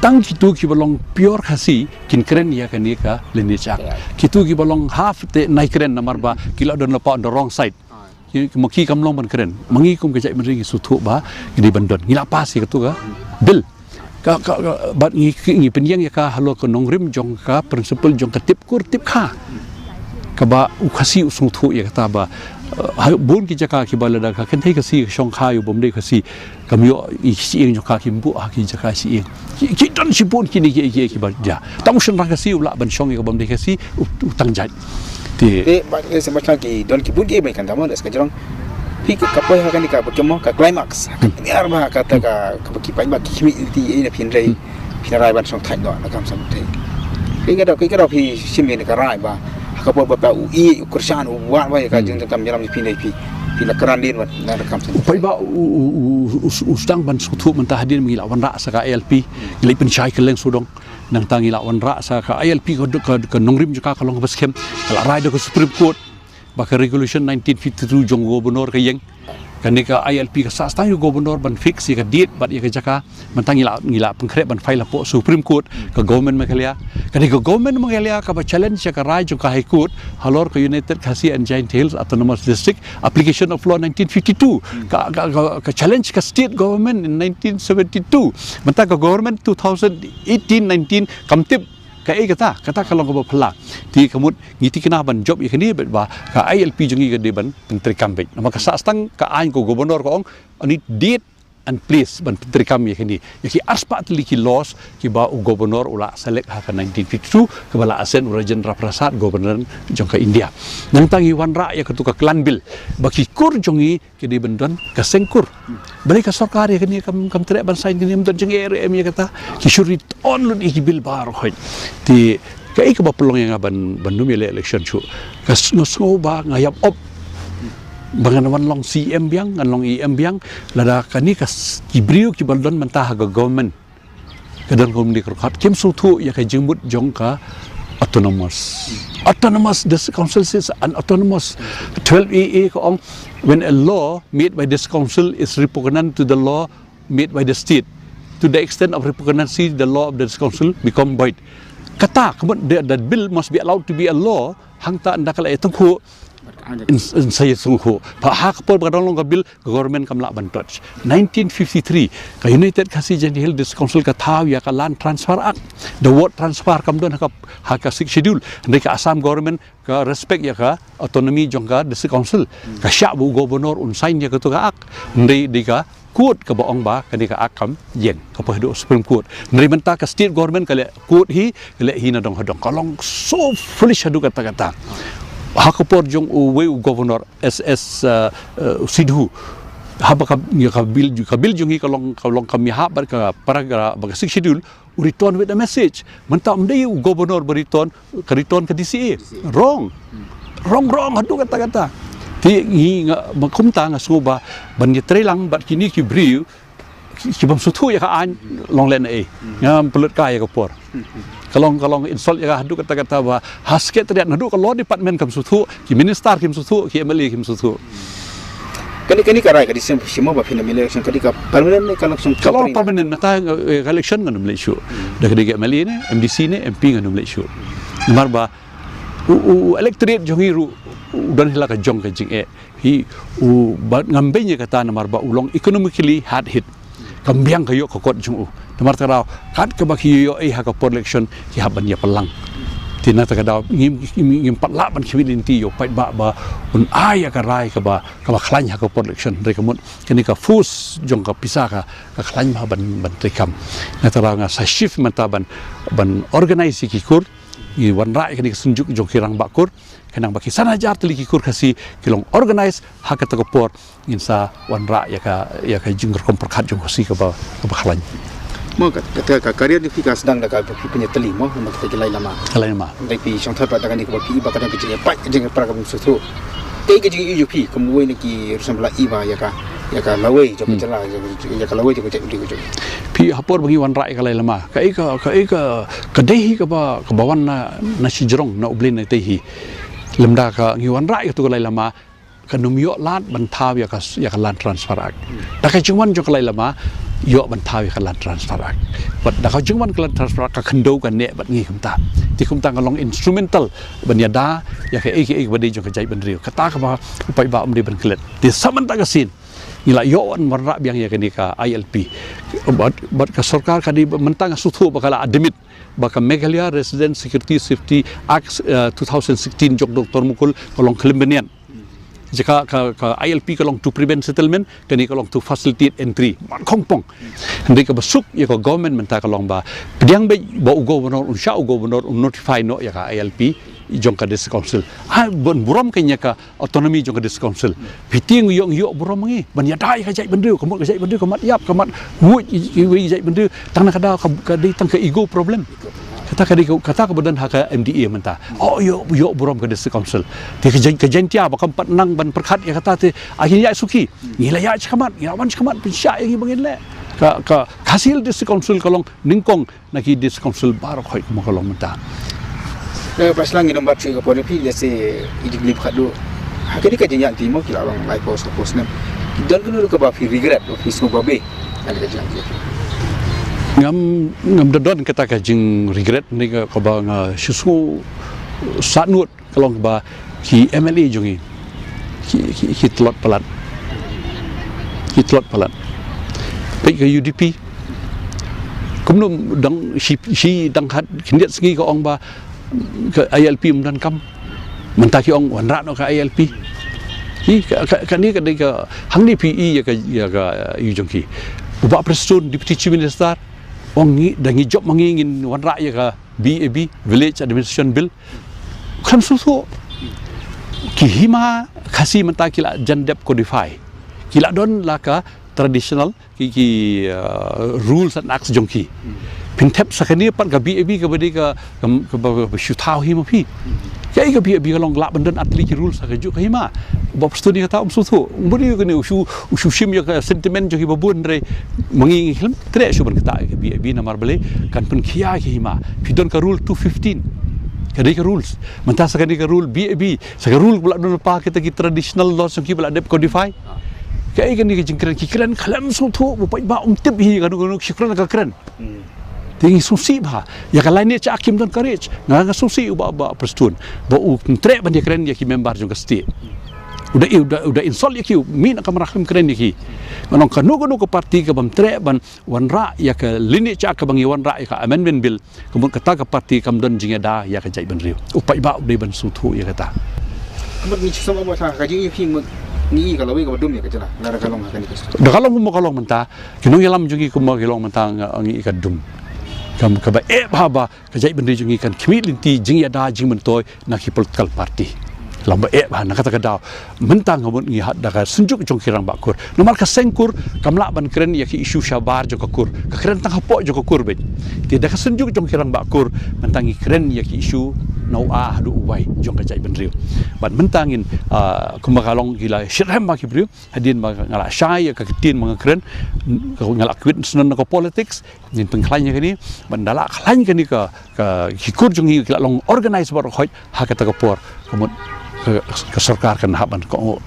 tang kito kiba long pure Khasi kin kren ïa kane ka lineage act. Kito kiba long half te nai kren namar ba ki la don lypa on the wrong side. Ki, ma ki kam long ban kren. Ma ngi kum ka jaitbynriew ngi sngewthuh ba ngi dei ban don. Ngi la pass ïa kato ka bill. Ka, ka, ka, bad ngi, ngi pynïeng ïa ka halor ka nongrim jong ka principle jong ka tip kur tip kha. Kaba u Khasi u sngewthuh ïa kata ba, eh, ha bun ki jaka kiba lada ka kynthei Khasi ka shongkha ïa u bym dei Khasi, kam ïoh i shyieng jong ka, kim buh ha ki jaka shyieng. Ki, ki don shibun kine ki, ki, kiba jia. Tang u shynrang Khasi u lah ban shong ïa ka bym dei Khasi, u, u tang jait. Te. Te ba, eh, sa ba ki don ki bun ki ba kan da mo da ska jrong. Phi ka, ka poi ha kane kaba ki mo ka climax. Ka niar ba kata ka, kaba ki paidbah ki khmih ti ïa na phin rei. Phin rai ban shong thait noh na kam shong thait. Ki ka da, ki ka da phi shim ïa ka rai ba. Ha ka por ba pa u i, u kyrshan, u wat ba ïa ka jingdonkam ïalam phin rei phi. Phi la kren dien ba na kam shong. Paidbah u, u, u, u, u sdang ban sngewthuh mynta hadien ngi la wanrah sa ka I L P. Ngi la pynshai kylleng sawdong. Nangta ngi la wanrah sa ka I L P ka, ka, ka nongrim jong ka ka long kaba skhem. Ka la rai da ka Supreme Court. Ba ka Regulation nineteen fifty-two jong u Governor ka ïeng. Kane ka I L P ka sah stang ïa u Governor ban fix ïa ka date bad ïa ka jaka. Mynta ngi la, ngi la pynkhreh ban file hapoh Supreme Court ka Government Meghalaya. Kane ka Government Meghalaya kaba challenge ïa ka rai jong ka High Court halor ka United Khasi and Jaintia Hills Autonomous District Application of Law nineteen fifty-two. Ka, ka, ka, ka challenge ka State Government in nineteen seventy-two. Mynta ka Government two thousand eighteen nineteen kam tip kaei kata, kata ka long kaba phylla. Te ka mut ngi tikna ban jop ïa kane bad ba ka I L P jong ngi ka dei ban pyntreikam beit. Namar ka sah stang ka aiñ ka Governor ka ong, only date and place ban pyntreikam ïa kane. Ïa ki arspah tylli ki laws kiba u Governor u la select ha ka nineteen fifty-two, kaba la assign u Rajendra Prasad, Governor jong ka India. Nangta ngi wanrah ïa kato ka Clan Bill. Ba ki kur jong ngi ki dei ban don ka seng kur. Balei ka sorkar ïa kane kam, kam treh ban sign kane, ym don jingeh ruh em ïa kata. Ki shu return lut ïa ki bill baroh khoit. Te kaei kaba pynlong ïa nga ban, ban ym ïaleh election shuh. Ka s-, nga sngew ba nga ïap op. Ba ngan wan long C M biang, ngan long E M biang. Lada kane ka s-, ki briew kiba don mynta ha ka government. Ka don kumne ka rukom, kim sngewthuh ïa ka jingmut jong ka autonomous. Autonomous, the council says an autonomous. Twelve A A ka ong, when a law made by this council is repugnant to the law made by the state, to the extent of repugnancy, the law of this council become void. Kata, ka mut, the, the bill must be allowed to be a law, hangta ynda ka la ïatyngkhuh, yn, yn sa ïatyngkhuh. Ba ha ka por ba ka dang long ka bill, ka government kam lah ban touch. Nineteen fifty-three, ka United Khasi Jaintia Hills District Council ka thaw ïa ka Land Transfer Act. The word transfer kam don ha ka, ha ka Sixth Schedule. Hynrei ka Assam government ka respect ïa ka autonomy jong ka District Council. Ka shah ba u governor un sign ïa kato ka act. Hynrei dei ka court kaba ong ba kane ka act kam ïeng, ka poi haduh Supreme Court. Hynrei mynta ka state government ka leh court hi, ka leh hi na dong ha dong. Ka long so foolish haduh katta katta. Ha ka por jong uwei u governor S S, uh, uh, Sidhu. Haba ka, ïa ka bill, ka bill jong ngi ka long, ka long ka mihap bad ka paragraph ba ka Sixth Schedule, u return with a message. Mynta ym dei u governor ba return, ka return ka D C A. Wrong. Wrong, wrong haduh katta katta. Te ngi nga, ma kumta nga sngew ba ban ïatreilang bad kine ki briew ki, ki bym sngewthuh ïa ka aiñ, long lehnohei. Ngam pynlut kai ïa ka por. Ka long, ka long insult ïa ka haduh katta katta ba ha Secretariat naduh ka Law Department kam sngewthuh, ki minister kim sngewthuh, ki M L A kim sngewthuh. Kane, kane ka rai ka dei shim, shim ba phin ym ïaleh election, ka dei ka permanent ne ka long shong? Ka long permanent, mynta, eh, ka election ngan ym leit shuh. Da ka dei ka M L A ne, M D C ne, M P ngan ym leit shuh. Namar ba u, u, u electorate jong ngi ruh u don hi la ka jong ka jingeh. Hi u, ba ngam beiñ ïa kata namar ba u long economically hard hit. Kam biang ka ïoh ka kot jong u. Namar kata ka daw, kat kaba ki ïoh ei ha ka por election, ki hap ban ïapynlang. Te na kata ka daw, ngim, ngim, ngim pat lah ban khmih lynti ïa u paidbah ba un ai ïa ka rai kaba, kaba khlaiñ ha ka por election. Hynrei ka mut, kane ka force jong ka pisa ka, ka khlaiñ bha ban, ban treikam. Na kata ka daw nga sa shift mynta ban, ban organize ïa ki kur, ngi wanrah ïa kane ka synjuk jong ki rangbah kur, khnang ba ki san hajar tylli ki kur Khasi, ki long organize ha kata ka por, ngin sa wanrah ïa ka, ïa ka jingrukom pyrkhat jong Khasi kaba, kaba khlaiñ. Mo ka, ka, ka, ka career jong phi ka sdang da ka phi pynïatylli mo, namar kata ki lai lama. Ka lai lama. Dei phi shong thait pat da kane kaba phi i ba ka dang ka jingïapait, ka jingïapra ka bym sngewthuh. Kaei ka jingïohi jong phi, kum uwei na ki ruh sngewbha la i ba ïa ka Ïa ka lawei jong ka jylla, ïa ka lawei jong ka jaitbynriew jong ngi. Phi, ha por ba ngi wanrah ïa ka Lailama, kaei ka, kaei ka, ka dei hi kaba, kaba wan na, na shajrong, na U Blei na tei hi. Lymda ka ngi wanrah ïa katu ka Lailama, kan ym ïoh lad ban thaw ïa ka, ïa ka Land Transfer Act. Da ka jingwan jong ka Lailama, ïoh ban thaw ïa ka Land Transfer Act. Bad da ka jingwan ka Land Transfer Act, ka khyndew ka neh bad ngi kumta. Te kumta nga long instrumental ban ïada ïa kaei kaei kaba dei jong ka jaitbynriew. Kata kaba u paidbah um dei ban klet. Te sa mynta ka sien, ngi la ïoh wan wanrah biang ïa kane ka I L P. Bad, bad ka sorkar ka dei, mynta nga sngewthuh ba ka la admit ba ka Meghalaya Resident Security Safety Act, eh, two thousand sixteen jong Doctor Mukul ka long khlem bniat. Jaka ka, ka I L P ka long to prevent settlement, kane ka long to facilitate entry. Man khongpong. Hynrei kaba suk ïa ka government mynta ka long ba pdiang beit ba u governor, un shah u governor, un notify noh ïa ka I L P jong ka District Council. Ha, ban burom ka ïa ka autonomy jong ka District Council. Phi tieng ïoh, ïoh burom ngi ban ïada ïa ka jaitbynriew, ka mut ka jaitbynriew ka mat ïap, ka mat nguid ïa, ïa, ïa jaitbynriew. Tang na ka daw ka, ka dei tang ka ego problem. Kata ka dei ka, kata kaba don ha ka M D A mynta. Oh, ïoh, ïoh burom ka District Council. Te ka Jain-, ka Jaintia ba kam pat nang ban pyrkhat ïa kata te, ah, ngi ïa suki. Ngi la ïa shikmat, ngi la wan shikmat, pynshah ïa ngi ba ngin leh. Ka, ka Khasi Hills District Council ka long nyngkong na ki District Council baroh khoit kumba ka long mynta. Eh, pas lang ngi nang bat shuh ka por phi, lehse i jingkylli ba khadduh. Ha kane ka jingïaid lynti mo ki la long lai por saw por snem. Ki don kano kaba phi regret, ba phi sngew ba beh. Kane ka jingïaid lynti. Ngam, ngam da don kata ka jing regret ne ka, kaba nga shu sngew sahnut ka long ba ki M L A jong ngi ki, ki, ki tlot palat. Ki tlot palat. Peit ka U D P. Kumno dang shi, shi dang khat khyndiat sngi ka ong ba ka I L P ym don kam. Mynta ki ong wanrah noh ka I L P. Ki ka, ka, kane ka dei ka hangne phi i ïa ka, ïa ka, ïa jong ki. U Bah Prestone, Deputy Chief Minister, ong ngi, da ngi jop ma ngi ngin wanrah ïa ka B A B, Village Administration Bill. Khlem sngewthuh. Ki hima Khasi mynta ki la jan dep codify. Ki la don la ka traditional, ki, ki, uh, rules and acts jong ki. Phin thep sa kane pat ka B A B kaba dei ka, ka, kaba, kaba shu thaw hi ma phi. Kaei ka B A B ka long lah ban don ar tylli ki rules ha kajuh ka hima. Bah Prestone kata um sngewthuh. Um bari kane u shu, u shu shim ïa ka sentiment jong kiba bun, hynrei ma ngi ngi khlem treh shuh ban ktah ïa ka B A B namar balei kan pynkhia ïa ki hima. Phi don ka rule two fifteen. Ka dei ka rules. Mynta sa kane ka rule B A B, sa ka rule ba la don lypa kita ki traditional laws jong ki ba la dep codify. Kaei kane ka jingkren, ki kren khlem sngewthuh, ba paidbah um tip hi kano kano ki kren ka kren. Hmm. Te ngi sngewsih bha. Ïa ka lineage jong ki ym don courage. Nga, nga sngewsih u Bah, Bah Prestone ba u ym treh ban ïakren ïa ki member jong ka state. U da, u da, u da insult ïa ki, u mih na kamra khlem kren ïa ki. Nga ong kano kano ka party kabym treh ban wanrah ïa ka lineage jong ka, ba ngi wanrah ïa ka amendment bill, ka mut kata ka party kam don jingïada ïa ka jaitbynriew. U paidbah u dei ban sngewthuh ïa kata. Ka mut ngi shu sngewbha ba ka jingïohi, ngi i ka lawei kaba dum ïa ka jylla. Lada ka long ha kane ka state. Da ka long kumba ka long mynta, ki nongïalam jong ngi kumba ki long mynta, nga ong i ka dum. Kam, kaba eh bha ba ka jaitbynriew jong ngi kan khmih lynti jingïada jingmyntoi na ki political party. Lada ba eh bha na kata ka daw. Mynta nga mut ngi hap da ka synjuk jong ki rangbah kur. Namar ka seng kur kam lah ban kren ïa ki issue shabar jong ka kur. Ka kren tang hapoh jong ka kur beit. Te da ka synjuk jong ki rangbah kur, mynta ngi kren ïa ki issue na u A haduh u Y jong ka jaitbynriew. Bad mynta ngin, ah, kumba ka long, ki la shitrhem bha ki briew. Hadien ba nga la shai ïa ka ktien ba nga kren, nga la quit shnong na ka politics, ngin pynkhlaiñ ïa kane, ban da la khlaiñ kane ka, ka, ki kur jong ngi ki la long organize baroh khoit ha kata ka por, ka mut ka, ka sorkar kan hap ban kohnguh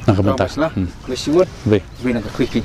na ka bynta. Hmm. Wei. Wei na ka khriki.